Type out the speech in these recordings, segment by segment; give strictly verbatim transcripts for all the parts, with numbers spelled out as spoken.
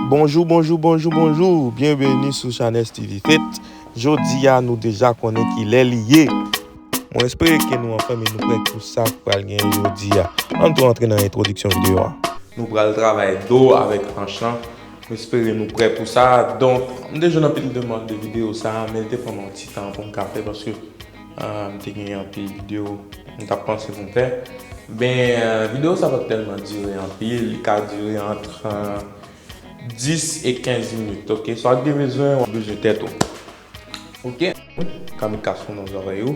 Bonjou, bonjou, bonjou, bonjou. Byenveni sou Chanès T V Fit. Jodi a, nou deja konnen ki lè li ye. Mwen espere ke nou anfòm e nou prè pou sa k pral genyen jodi a. Ann tou antre nan entwodiksyon videyo a. Nou pral travay do avèk hanch lan. Mwen espere nou prè pou sa. Donk, m te jwenn anpil demann de videyo sa, men l te pran m yon ti tan pou m ka fè paske, ah, m te gen anpil videyo m t ap panse pou m fè. Ben, ah, videyo sa pa t tèlman dire anpil, li ka dire ant, ah, dis e kenz minit, oke? Sa w gen bezwen, w ap bezwen tèt ou. Oke? Kamikaze nan zòrèy ou.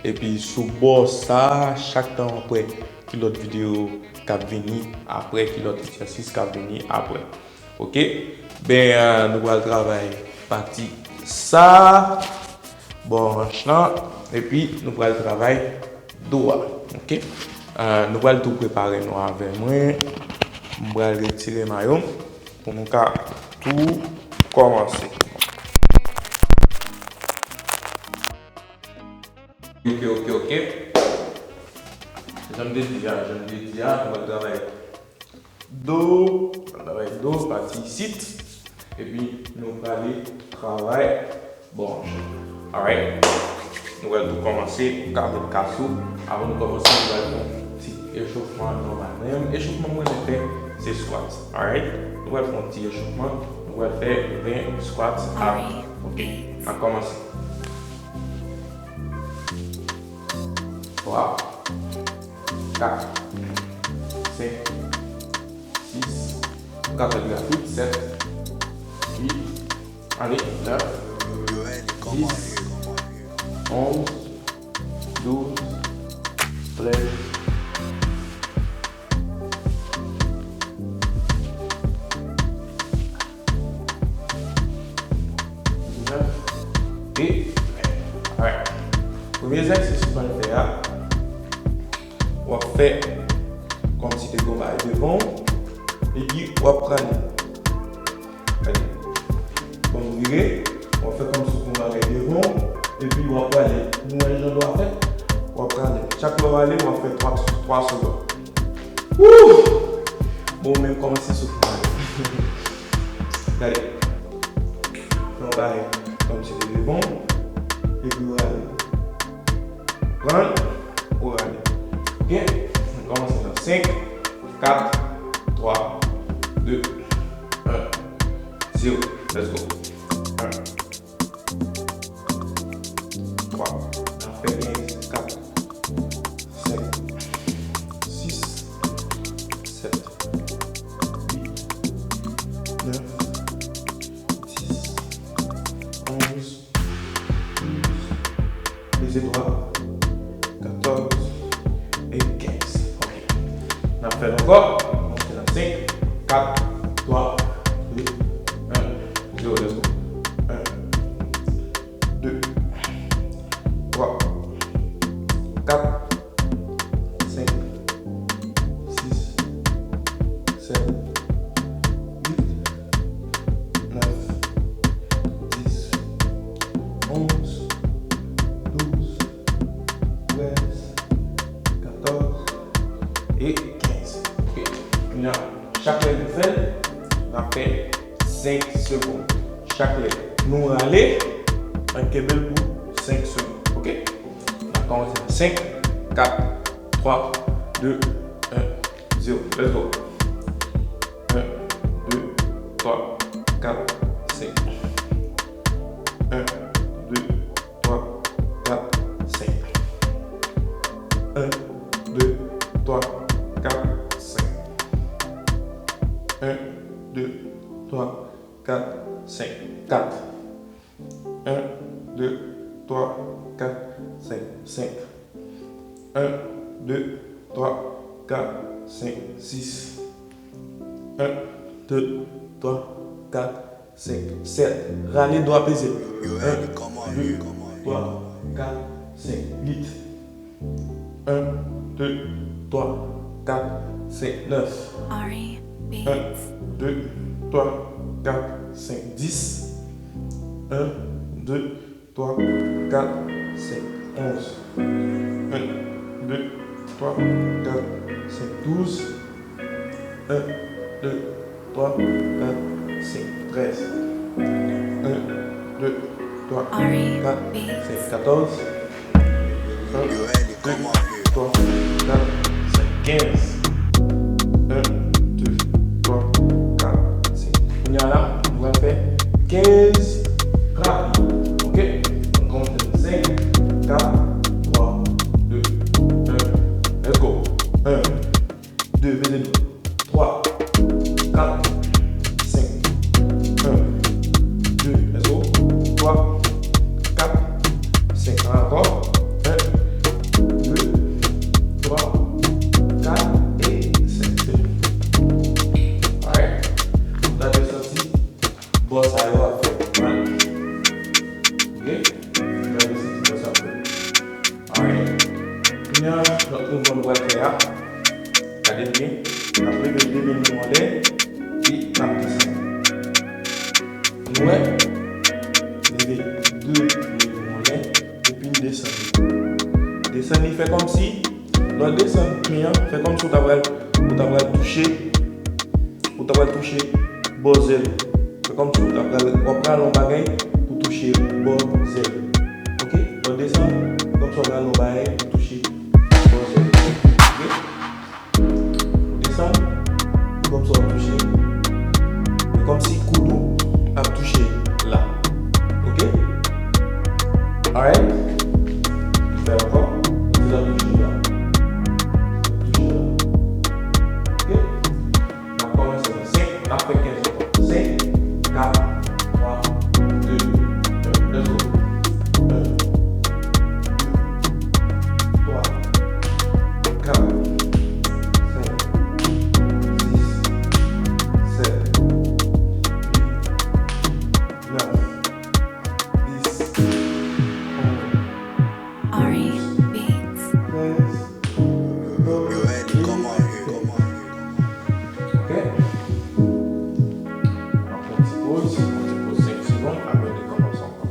Epi sou bò sa, chak tan w ap wè ki lòt videyo k ap vini apre, ki lòt egzèsis k ap vini apre. Oke? Ben, ah, nou pral travay pati sa, bò hanch lan, epi nou pral travay do a. Oke? Ah, nou pral tou prepare nou avè mwen. M pral retire mayo m pou nou ka tou kòmanse. Oke, oke, oke. Jan m te di a, jan m te di a, nou pral travay do, nou pral travay do, pati isit. Epi nou prale travay bò hanch. Alright? Nou pral tou kòmanse, ou ka met kas ou. Avan nou kòmanse, nou pral fè yon ti echofman nòmal. Mwen menm, echofman mwen renmen fè, se squat. Alright? Nou pral fè yon ti echofman, nou pral fè ven squat. Alright. Oke, n ap kòmanse. Twa, kat, senk, sis, ou ka fè l rapid, sèt, uit, ale, nèf, dis, onz, douz, trèz, diznèf e ven. Alright. Premye egzèsis ou pral fè a, w ap fè kòmsi te gen yon bagay devan w, epi w ap prale. Gade. Bon, vire, w ap fè kòmsi w gen yon bagay devan w, epi w ap prale. Nou wè jan do a fèt? W ap prale. Chak lè w ale, w ap fè twa, twa segonn. Wouh! Bon, men kòmanse soufle. Gade. Fè yon bagay kòmsi te devan w, epi w rale. Pran, ou rale. Oke? Nou kòmanse nan senk, kat, twa, de, en, zewo. Let's go. En, twa. N ap fè kenz, kat, senk, sis, sèt, uit, nèf, dis, onz, douz, peze twa, katòz e kenz. Oke. N ap fè l ankò. Monte nan senk, kat, twa, de, en, zewo. Let's go. En, de, twa, kat, senk, sis, sèt, uit, nèf, dis, onz, douz, trèz, katòz e kenz. Oke. Kounye a, chak lè nou fè l, n ap fè senk segonn. Chak lè nou rale, n ap kenbe l pou senk segonn. Oke? N ap kòmanse nan senk, kat, twa, de, en, zewo. Let's go. En, de, twa, kat, senk. En, de, twa, kat, senk. En, de, twa, kat, senk. En, de, twa, kat, senk. Kat. En, de, twa, kat, senk. Senk. En, de, twa, kat, senk, sis. En, de, twa, kat, senk, sèt. Rale dwa peze. En, de, twa, kat, senk, uit. En, de, twa, kat, senk, nèf. En, de, twa, kat, senk, dis. En, de, twa, kat, senk, onz. En, de, twa, kat, senk, douz. En, de, twa, kat, senk, Kat, senk, katòz. Yen, de, twa, kat, senk, kenz. Yen, de, twa, kat, senk. Kounye a la, nou pral fè kenz rapi. Oke? Donk, kòman fè senk, kat, twa, de, yen. Let's go. Yen, de, peze dwèt. Twa, kat, senk. Yen, de, let's go. Twa, kat, senk. Ankò. Yen, de, twa, kat e senk. Alright. Ou ta dwe santi bò sa yo ap fè mal. Oke? Ou ta dwe santi bò sa ap fè mal. Alright. Kounye a, lòt mouvman nou pral fè a, gade byen, n ap leve de men nou anlè, epi n ap desann. Nou wè? Leve de men nou anlè, epi n desann li. Desann li, fè kòmsi, lè w desann men an, fè kòmsi w ta pral, w ta pral touche, w ta pral touche bò zèl. Fè kòmsi w ta pral, w ap pral yon bagay pou touche bò zèl. Oke? Lè w desann, fè kòmsi w ap pral yon bagay pou touche bò zèl. Oke? Ou desann, fè kòmsi w ap touche. Fè kòmsi koud ou ap touche la. Oke? Alright? Fè ankò. Koud ou ap touche la. Touche la. Oke? N ap kòmanse nan senk, n ap fè kenz ankò. Senk, kat, twa, de, yen. Let's go. Yen, de, twa, kat, senk, sis, sèt, uit, nèf, dis, onz, douz, trèz. Yo, Andy, kòman ye? Kòman ye? Oke. N ap pran ti poz, pran ti poz senk segonn, apre n rekòmanse ankò.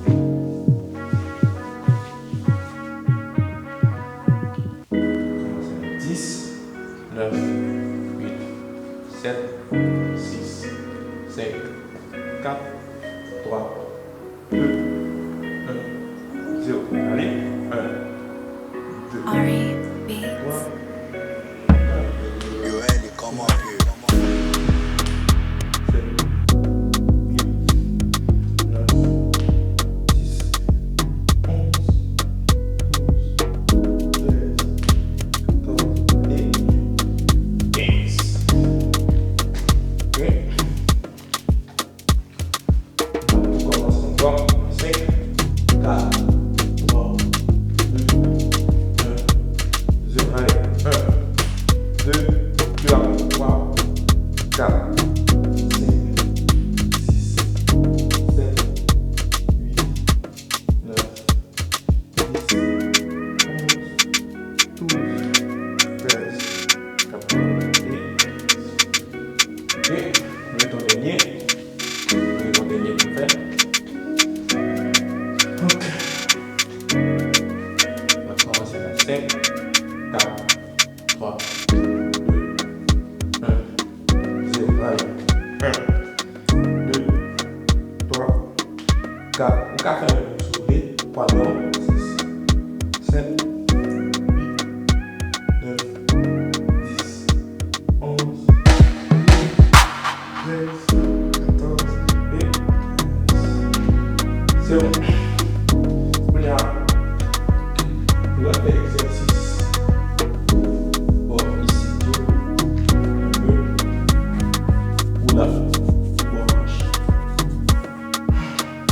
Kòmanse nan dis, nèf, uit, sèt, sis, senk, kat, twa, de, yen, zewo. Ale, yen, de, twa, kat. Yo, Andy, kòman ye? Sèt, uit, nèf, dis, onz, douz, trèz, katòz e kenz. Oke. N ap tou kòmanse ankò. Senk, kat, twa, de, yen, zewo. Ale, yen, de, pi rapid, twa, kat, senk, sis, sèt, uit, nèf, dis, onz, douz, trèz, katòz e kenz. Oke, nou ret yon dènye. Nou ret yon dènye pou n fè. Oke. N ap kòmanse nan senk, kat, twa, de, yen, zewo. Ale. Yen, de, twa, kat. Ou ka fè menm si w vle. Twa, sis, sèt, uit, nèf, dis, onz, douz, trèz, katòz e kenz. Se bon. Kounye a, nou pral fè egzèsis bò isit yo. Enpe. Ou la, bò manch.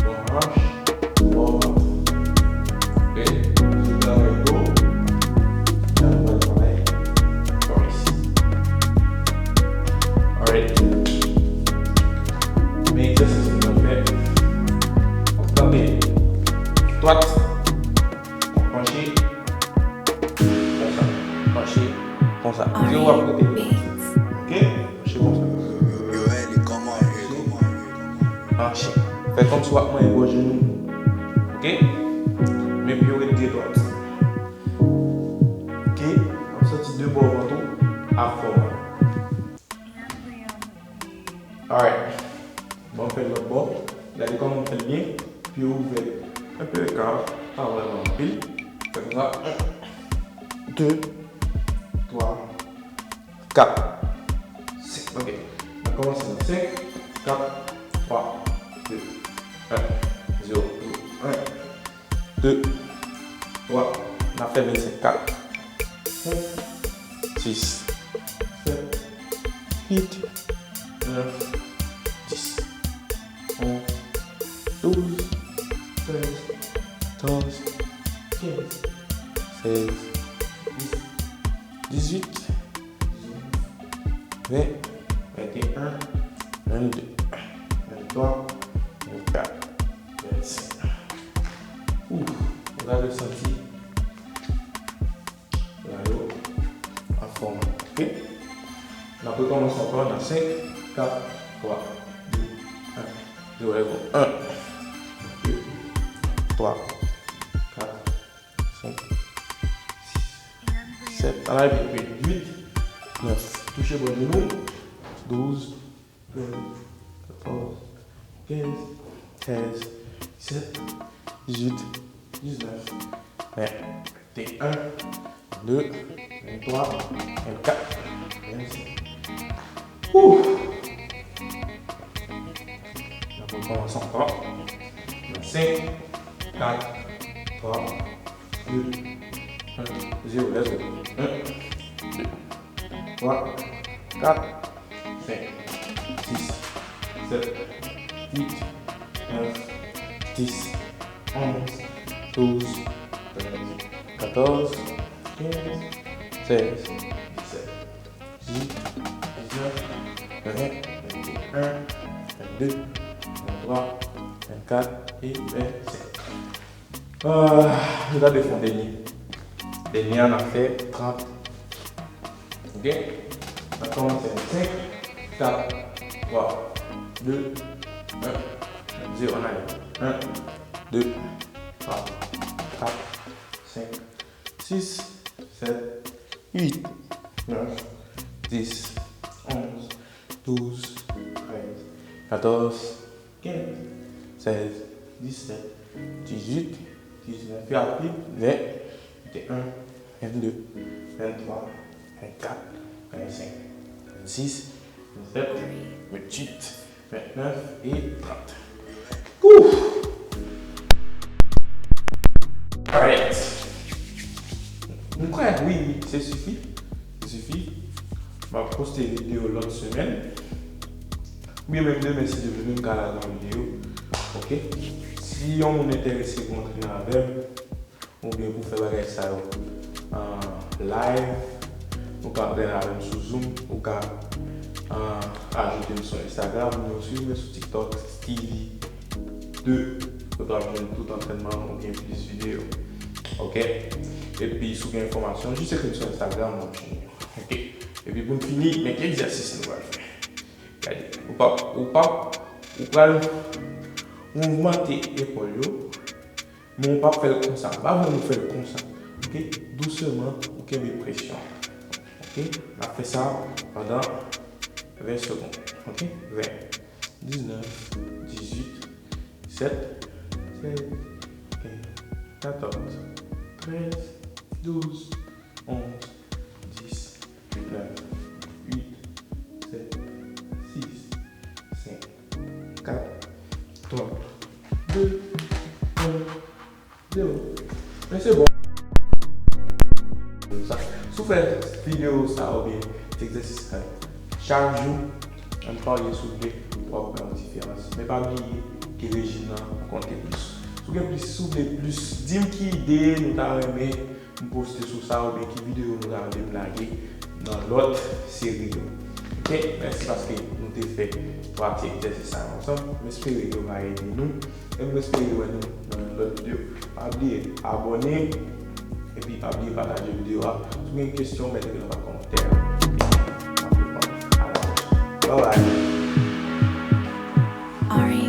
Bò manch, bò vant. Oke? Sou travay do, la nou pral travay kò isit. Alright. Men egzèsis nou pral fè. W ap kanpe dwat, w ap panche konsa. Panche konsa. Pye w ap rete dwat. Oke? Panche konsa. Yo, Eli, kòman ye? Kòman ye? Mache. Fè kòmsi w ap manyen bò jenou. Oke? Men pye w rete dwat. Oke? W ap santi de bò vant ou ap fè w mal. Alright. Bon, fè lòt bò. Gade kòman m fè l byen. Pye w ouvè. Enpe eka, pa vrèman anpil. Fè konsa, en, de, twa, kat, senk. Ok. N ap kòmanse nan senk, kat, twa, de, en, zewo. En, de, twa. N ap fè vennsenk. Kat, senk, sis, sèt, uit, nèf, dis, onz, douz, trèz, katòz, kenz, sèz, dis, dizuit, ven, venteyen, vennde, venntwa, vennkat, vennsenk. Ouf, ou ka santi bra yo anfòm. Ok? N ap rekòmanse ankò nan senk, kat, twa, de, en, zewo. Let's go. En, de, twa, kat, senk, sis, sèt. Ann ale pi, pi, uit, nèf. Touche bò jenou. Douz, trèz, katòz, kenz, sèz, disèt, dizuit, diznèf, ven, venteyen, vennde, venntwa, vennkat, vennsenk. Woo! N ap rekòmanse ankò. Nan senk, kat, twa, de, en, zewo. Let's go. En, de, twa, kat, senk, sis, sèt, uit, nèf, dis, onz, douz, trèz, katòz, kenz, sèz, disèt, dizuit, diznèf, ven, venteyen, vennde, venntwa, vennkat e vennsenk. Ah, nou ta defon dènye. Dènye a, n ap fè trant. Ok? N ap kòmanse avèk senk, kat, twa, de, en, zewo. Ann ale. En, de, twa, kat, senk, sis, sèt, uit, nèf, dis, onz, douz, trèz, katòz, kenz, sèz, disèt, dizuit, diznèf, pi rapid, ven, venteyen, vennde, venntwa, vennkat, vennsenk, vennsis, vennsèt, vennwit, vennèf e trant. Ouf! Alright. M kwè, wi, wi, se sifi. Se sifi. M ap poste videyo lòt semèn. Oubyen menm demen, si Dye vle, m ka lage yon videyo. Ok? Si yon moun enterese pou antrene avè m, oubyen pou fè bagay sa yo an live, ou ka antrene avè m sou Zoom, ou ka, ah, ajoute m sou Instagram, oubyen ou swiv mwen sou TikTok, Steevy de, kote w ap jwenn tout antrènman oubyen plis videyo. Ok? Epi, si w gen enfòmasyon, jis ekri m sou Instagram, m ap jwenn ou. Ok? Epi, pou n fini, men ki egzèsis nou pral fè? Gade, ou p ap, ou p ap, ou pral mouvmante epòl yo, men ou p ap fè l konsa. M pa vle nou fè l konsa. Ok? Douseman, ou kenbe presyon. Ok? N ap fè sa pandan ven segonn. Ok? Ven, diznèf, dizuit, disèt, sèz, kenz, katòz, trèz, douz, onz, dis, nèf, uit, sèt, sis, senk, kat, twa, de, en, zewo. Men se bon. Sa, si w fè videyo sa oubyen ti egzèsis sa chak jou, ann parye, si w vle, w ap wè yon diferans. Men pa bliye ke rejim nan konte plis. Si w gen plis, si w vle plis, di m ki ide nou ta renmen m poste sou sa oubyen ki videyo nou ta renmen m lage nan lòt seri yo. Ok, mèsi paske nou te fè twa ti egzèsis sa yo ansanm. M espere yo va ede nou. E m espere wè nou nan yon lòt videyo. Pa bliye abòne, epi pa bliye pataje videyo a. Si w gen kesyon, mete yo nan kòmantè a. N ap reponn. Bye bye.